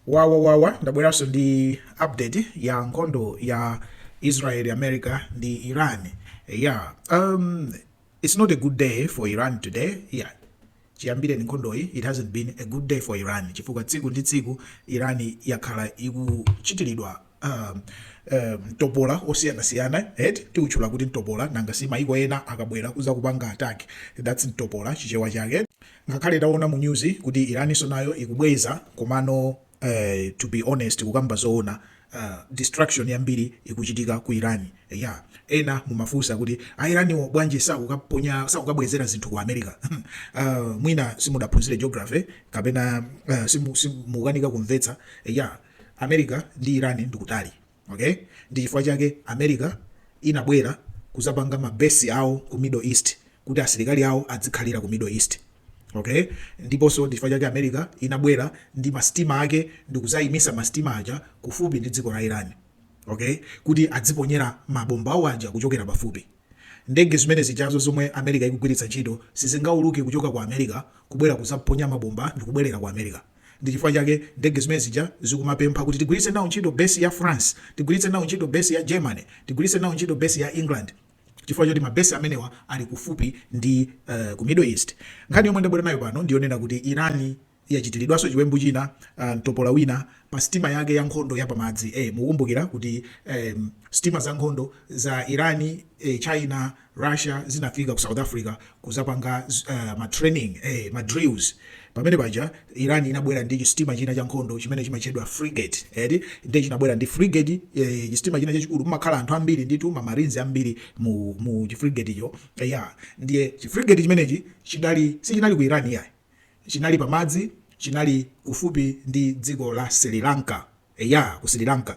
Wawa wawa, ndabweranso ndi update ya nkhondo ya Israel, America ndi Iran. Yeah, it's not a good day for Iran today. Yeah, chiyambire ni nkhondoyi, it hasn't been a good day for Iran, chifukwa tsiku ndi tsiku Iran yakhala ikuchitiridwa mtopola osiyanasiyana. Eti tiutchula kuti mtopola, nanga si maiko ena akabwera kuza kupanga attack, that's mtopola Chichewa chake. Ngakhale taona mu news kuti Iraninso nayo ikubweza, komano to be honest, kukamba zoona, destruction yambiri ikuchitika ku Iran. Yeah, ena mumafunsa kuti a Iraniwo bwanji sakukaponya, sakukabwezera zinthu ku America? Mwina simudaphunzire geography kapena simukanika kumvetsa. Yeah, America ndi Iran ndikutali, okay? Ndi chifukwa chake America inabwera kuzapanga ma base awo ku Middle East, kuti asilikali awo adzikhalira ku Middle East, okay? Ndiponso ndi chifukwa chake America inabwera ndi masitima ake ndikuzayimisa masitima aja kufupi ndi dziko la Iran, okay, kuti adziponyera mabomba awo aja kuchokera pafupi. Ndege zimene zijazo zomwe America ikugwiritsa ntchito sizingauluke kuchoka ku America kubwera kuzaponya mabomba ndi kubwerera ku America. Ndi chifukwa chake ndege zimene zija zikumapempha kuti tigwiritse nawo ntchito base ya France, tigwiritse nawo ntchito base ya Germany, tigwiritse nawo ntchito base ya England, chifukwa choti ma base amenewa ali kufupi ndi ku Middle East. Nkhani yomwe ndabwera nayo pano ndiyonena kuti Iran yachitiridwanso chiwembu china, mtopola wina pa sitima yake ya nkhondo ya pamadzi. Mukumbukira kuti sitima za nkhondo za Irani, China, Russia zinafika ku South Africa kuzapanga ma training, ma drills. Pamene paja Iran inabwera ndi chisitima china cha nkhondo chimene chimatchedwa frigate, eti? Ndiye chinabwera ndi frigate, chisitima china chachikulu, mumakhala anthu ambiri ndithu, ma marines ambiri mu chifrigate icho. Yeah, ndiye chifrigate chimenechi chidali, sichinali ku Iran yayi, chinali pamadzi, chinali kufupi ndi dziko la Sri Lanka. Ya, ku Sri Lanka,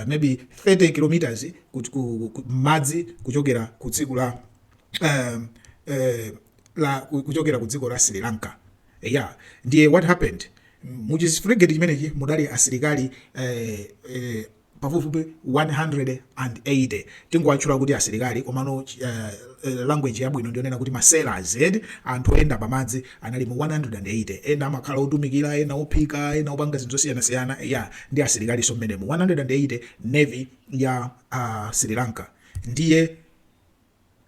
maybe 30 kilometers ku madzi kuchokera ku dziko la kuchokera ku dziko la Sri Lanka. Ya, ndiye what happened, muchifrigate chimenechi mudali asilikali pafupifupi 180. Tingowatchula kuti asilikali, komano language yabwino ndionena kuti ma sailors, edi, anthu oyenda pamadzi anali mu 180. Ena amakhala otumikira, ena ophika, ena opanga zinthu zosiyanasiyana, ya, ndi asilikali mmenemo 180, navy ya Sri Lanka. Ndiye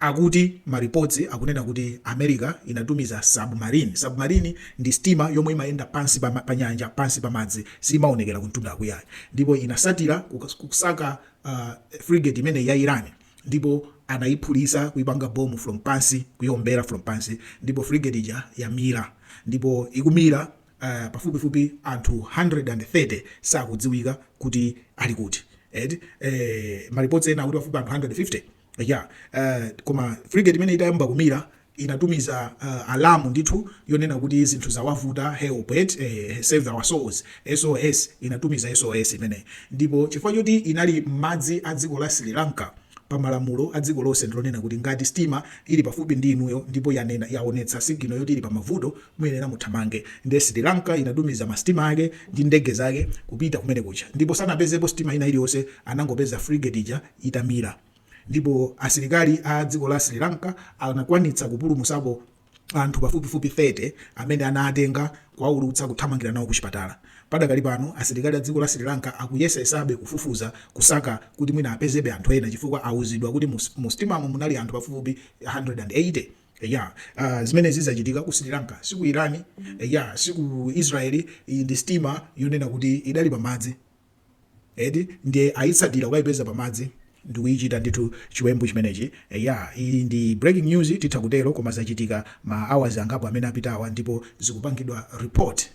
akuti ma reports akunena kuti America inatumiza submarine. Submarine ndi stima yomwe imayenda pansi pa nyanja, pansi pa madzi, simaonekera kumtunda akuyayi. Ndipo inasatira kusaka frigate imene ya Iran, ndipo anayiphulisa, kuipanga bomu from pansi, kuiombera from pansi, ndipo frigate ija yamira. Ndipo ikumira, pafupifupi anthu 130 sakudziwika kuti ali kuti, eti? Ma reports ena akuti pafupi anthu 150. Ya, koma frigate imene itayamba kumira inatumiza alarm ndithu yonena kuti zinthu zawavuta, help it, save our souls, SOS. Inatumiza SOS imene, ndipo chifukwa choti inali m'madzi a dziko la Sri Lanka, pa malamulo a dziko lonse ndilonena kuti ngati sitima ili pafupi ndi inuyo ndipo yanena, yaonetsa signal yoti ili pamavuto, muyenera muthamange. Ndiye Sri Lanka inatumiza masitima ake ndi ndege zake kupita kumene kucha, ndipo sanapezepo sitima ina iliyonse, anangopeza frigate ija itamira. Ndipo asilikali a dziko la Sri Lanka anakwanitsa kupulumutsapo anthu pafupifupi 30 amene anatenga kuwaulutsa kuthamangira nawo ku chipatala. Padakali pano asilikali a dziko la Sri Lanka akuyesesabe kufufuza, kusaka kuti mwina apezebe anthu ena, chifukwa awuzidwa kuti mu sitimamo munali anthu pafupifupi 180. Ya, zimene zizachitika ku Sri Lanka, siku Iran, ya, siku Israeli. Iyi ndi sitima yonena kuti idali pamadzi, eti? Ndiye ayitsatira kukayipeza pamadzi ndikuyichita ndithu chiwembu chimenechi. Ya, iyi ndi breaking news, titha kutero, koma zachitika ma hours angapo amene apitawa ndipo zikupangidwa report.